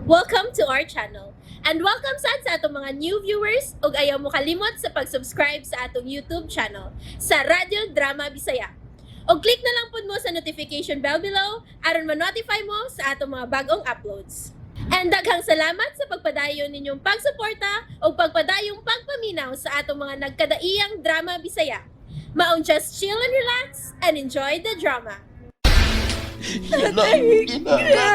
Welcome to our channel. And welcome sad sa atong mga new viewers ug ayaw mo kalimot sa pag-subscribe sa atong YouTube channel sa Radyo Drama Bisaya. Og click na lang pud mo sa notification bell below aron ma-notify mo sa atong mga bagong uploads. And daghang salamat sa pagpadayon ninyong pagsuporta ug pagpadayong pagpaminaw sa atong mga nagkadaiyang drama Bisaya. Maong just chill and relax and enjoy the drama. Ina, ina, ina.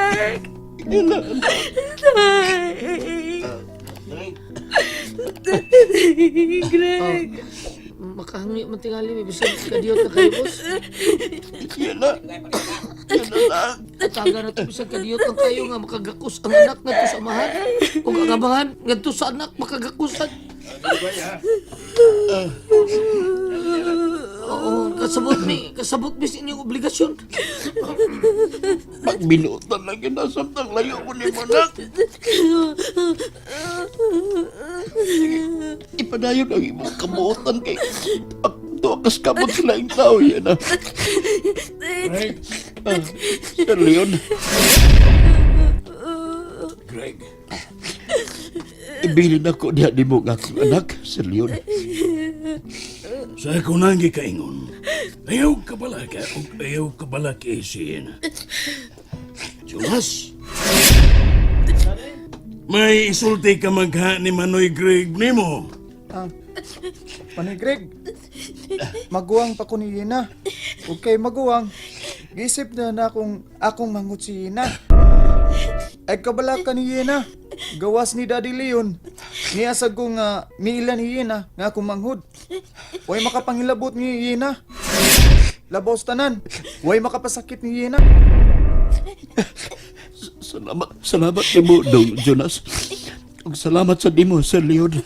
Greg! Makahangyo man tingali may bisag kadiyot na kayo, boss. Ina, ina lang. Taga na to bisag kadiyot lang kayo nga makagakos ang anak ngadto sa amahan. Ug ang amahan ngadto sa anak makagakusan. Oo, kasabot mi sa inyong obligasyon. Pagbinutan lang yun, samtang layo ko ni Manak. Ipadayon ang imong kabuotan kay tuwakas kamot sa laing tao yan ah. Ah, Sir Leon, Greg, ibilin ako diha nimo nga akong anak, Sir Leon. Sa ako nang gikaingon, ayaw kabalaka ug ayaw kabalaki siya. Jonas, may isulti ka magha ni Manoy Greg nimo. Ah, Panay Greg, maguwang pa ko ni Yina. Okay, maguwang. Giisip na na akong, akong mangut si Yina. Ay kabala ka ni Yina. Gawas ni Daddy Leon. Niasag ko nga miila ni Yina nga akong manghud. Way makapangilabot ni Yina. Labaw sa tanan. Way makapasakit ni Yina. Salamat, salamat nimo, Dong Jonas. Ug salamat sa nimo, Sir Leon.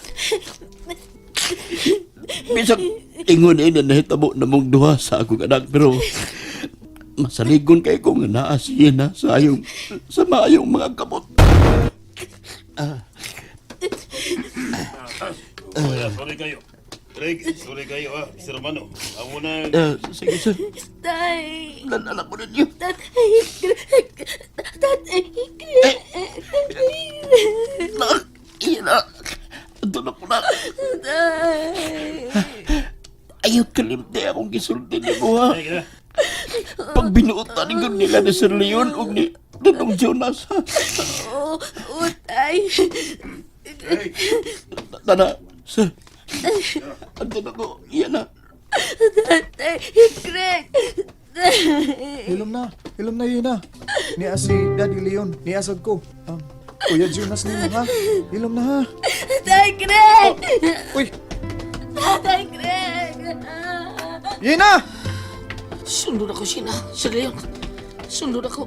Bisag ingon ini nahitabo na mong duha sa akong anak pero masaligon kay ko nga naa siya na sa ayong sa maayong mga kamot. Sorry kayo. Greg, sorry kayo ha, Mr. Romano. Amo na. Sige sir, Tay! lalala ko ninyo. Tatay Greg! Tatay Greg! Nak, ina. Doon ako na. Tay! Ayaw kalimte akong gisulti ni mo ha. Greg, ha? Pag binuotan ninyo nila ni Sir Leon ug ni Dong Jonas ha. Oh, oh, tay! Tana, sir. Andun ako. Iyan na. Tatay Greg! Hilom na. Hilom na, Yina. Niya si Daddy Leon. Niasag ko. Kuya Jonas nimo ha. Hilom na ha. Tatay Greg! Uy, Tatay Greg! Yina! Sundod ako sina, Sir Leon. Sundod ako.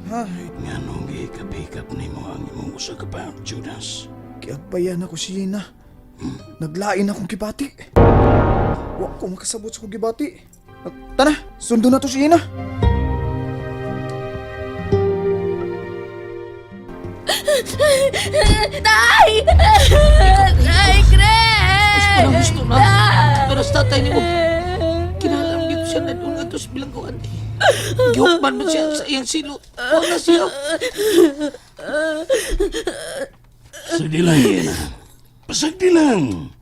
Ay, Nganong gikapikap nimo ang imong usa ka pa, Jonas? Kiagbayan ako si Yina. Naglain akong gibati. Wa ko makasabot sa kong gibati. Tana, sundo na to si Yina. Tay! Tay Greg! Walang gusto na. Pero sa tatay nimo, kinalam dito siya na doon nga sa bilangguan. Gihukman man siya sa iyang silo. Wala siya. Sagdi lang yan. Pasagdi lang.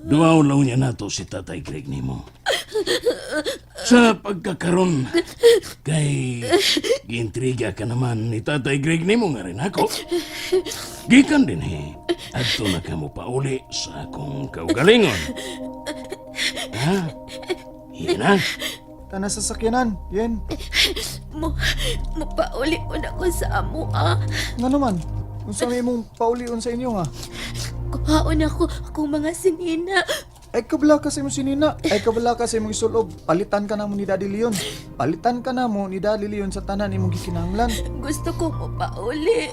Duaw lang niya nato si Tatay Greg nimo. Sa pagkakaron, kay giintriga ka naman ni Tatay Greg nimo nga rin ako. Gikan din he, adto na ka mo pauli sa akong kaugalingon. Ha? Yan na. Tana sa sakyanan, Yen. Mo, mapauli-un ako sa amo ah. Nga naman, unsa may imong paulion sa inyo ha? Kuhaon ako akong mga sinina. Ay kabla ka sa imong sinina, ay kabla ka sa imong isulob. Palitan ka namo ni Daddy Leon. Palitan ka namo ni Daddy Leon sa tanan imong gikinahanglan. Gusto ko mapauli.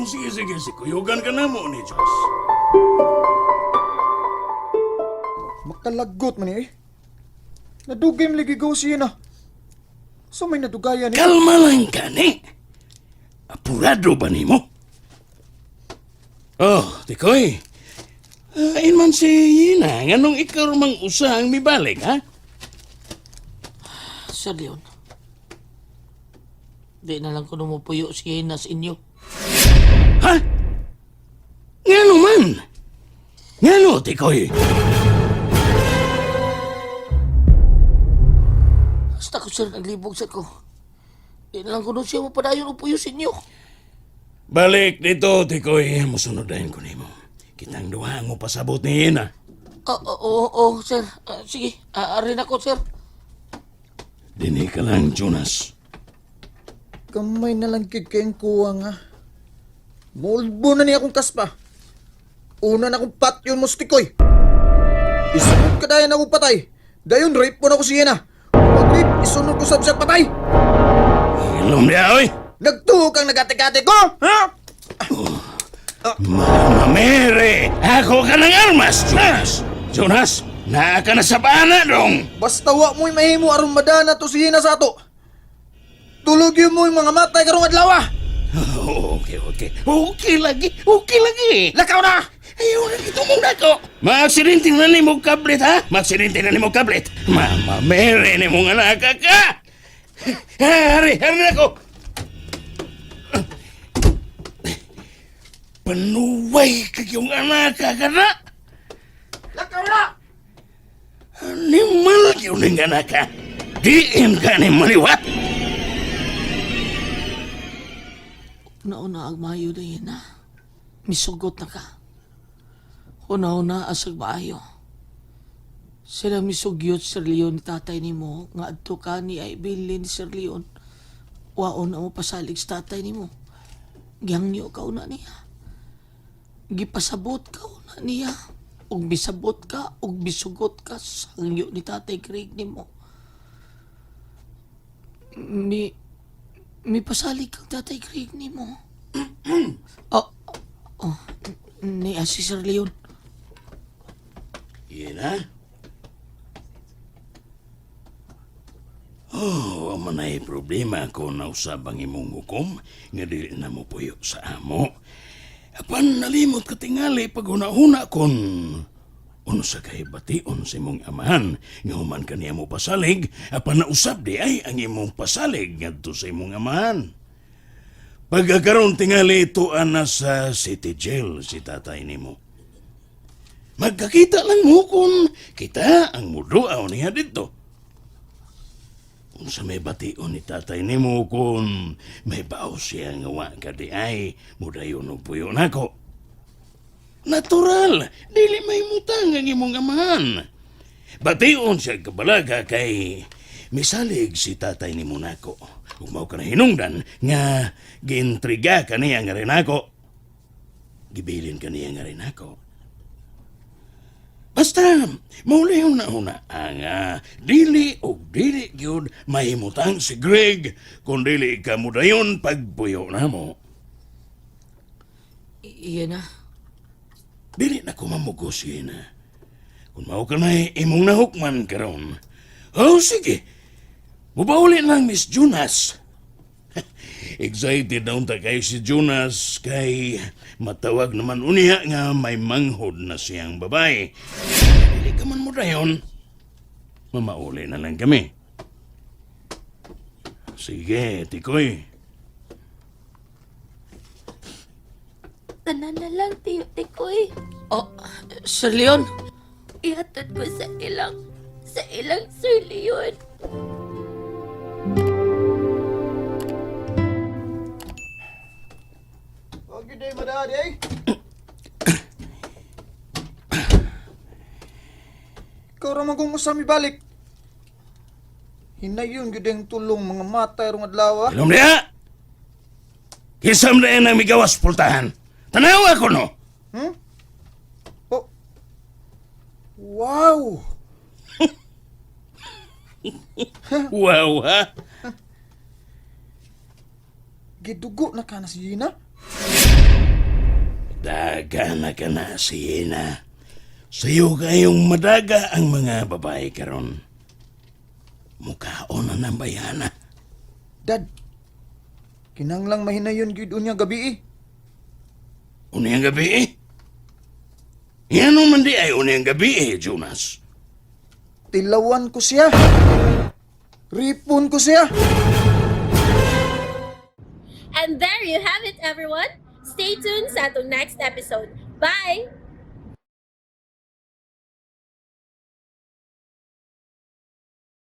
Sige, sige, sige. Kuyugan ka na mo ni Diyos. Makalagot man ni eh. Nadugay man lagi gaw si Yina. So may nadugayan ni. Kalma lang ka ni. Apurado ba nimo? Oh, tikoy. Ain man si Yina, nganong ikaw mang usa ang mibalik, ha? Sir Leon, Di na lang ko numupuyo si Yena sa inyo. Ha? Ngano man? Ngano, Tikoy? Basta ko, sir, naglibog sa ko. Di na lang ko siya mapadayon og puyo sa inyo. Balik dito, Tikoy. Musunod dahin ko nimo. Kitang duha ang pasabot ni Yena. Oo, oo, oo, sir. Ah, sige, aarin ako, sir. Dinhi ka lang, Jonas. Kamay na lang kid kayong kuwang ha. Mulbo na niya akong kaspa. Una na akong patyon mo stikoy. Isunod ka dayon ako patay. Dayon rape po na ko si Yena. Pag rape, isunod ko sab siya patay. Ilom niya, oy! Nagtuo kang nagate-gate ko, ha? Mama Mary! Ako ka ng armas, Jonas! Jonas, naa ka na sa bana dong! Basta wa mo'y mahimo aron madana to si Yena sa ato. Tulog yun mo yung mga matay karong adlaw. Ah. Okay, okay. Okay lagi, okay lagi. Lakaw na! Ayaw na ito muna ko. Maaksidente na ni mo kablit, ha? Maaksidente na ni mo kablit. Mama Mary ni mong anak ka! Hari, hari na ko! Panuway kag yung anak ka na! Lakaw na! Animal yun ang anak ka. Diin ka ni maliwat. Una-una ang maayo na yun, ha? Misugot na ka. Una-una asag maayo. Sila misugyot, Sir Leon, ni tatay ni mo, nga adto ka ni ay bilin ni Sir Leon. Waon na mo pasalig sa tatay ni mo. Gihangyo ka una niya. Gipasabot ka una niya. Ug misabot ka, ug misugot ka sa hangyo ni tatay Craig ni mo. Mi, may pasalig kang tatay Craig ni mo. Oh, oh, ni si Sir Leon. Yan ha? Oh, wa man ay problema ko na usab ang imong hukom nga dili na mo puyo sa amo. Apan nalimot ka tingali pag huna-huna kon unsa kay bation sa imong amahan nga human kaniya mo pasalig apan nausab di ay ang imong pasalig ngadto sa imong amahan. Pagkakaroon tingali tuan na sa city jail si tatay nimo. Magkakita lang mo kung kita ang muduaw niya dito. Unsa may bation ni tatay nimo kung may bao siya nga wa ka di ay mudayon og puyo nako. Natural, dili may mutang ang imong amahan. Bation siya kabalaga kay misalig si tatay nimo nako. Ug mao ka na hinungdan nga giintriga ka niya nga rin ako. Gibilin ka niya nga rin ako. Basta, maulihon na una ang dili o dili gyud mahimutang si Greg kung dili ka mudayon pagpuyo na mo. Iyan na. Dili na ko mamugos yun na. Kung mao ka na imong nahukman karon. Oh, sige. Mubauli lang Miss Jonas. Excited na unta kay si Jonas kay matawag naman unya nga may manghod na siyang babae. Dili ka man mo dayon. Mamauli na lang kami. Sige, Tikoy. Tanan na lang, Tiyo Tikoy. Oh, Sir Leon. Ihatod ko sa ilang Sir Leon. Huwag yun day madadi eh. Ikaw raman kung usami balik. Hinayon gyud ang tulong mga matay rong adlaw ah. Ilom niya! Kisam na yan ang migawas pultahan. Tanawa ko no! Hmm? Oh. Wow! Wow, ha? Gidugo na ka na si Gina. Daga na ka na, Siena. Sa'yo kayong madaga ang mga babae karon. Mukhaon na ng bayana. Dad, kinanglang mahinayon gyud unya gabi eh. Unang gabi eh. Yan man di ay unang gabi eh, Jonas. Tilawan ko siya. Ripon ko siya. And there you have it, everyone. Stay tuned sa atong next episode. Bye!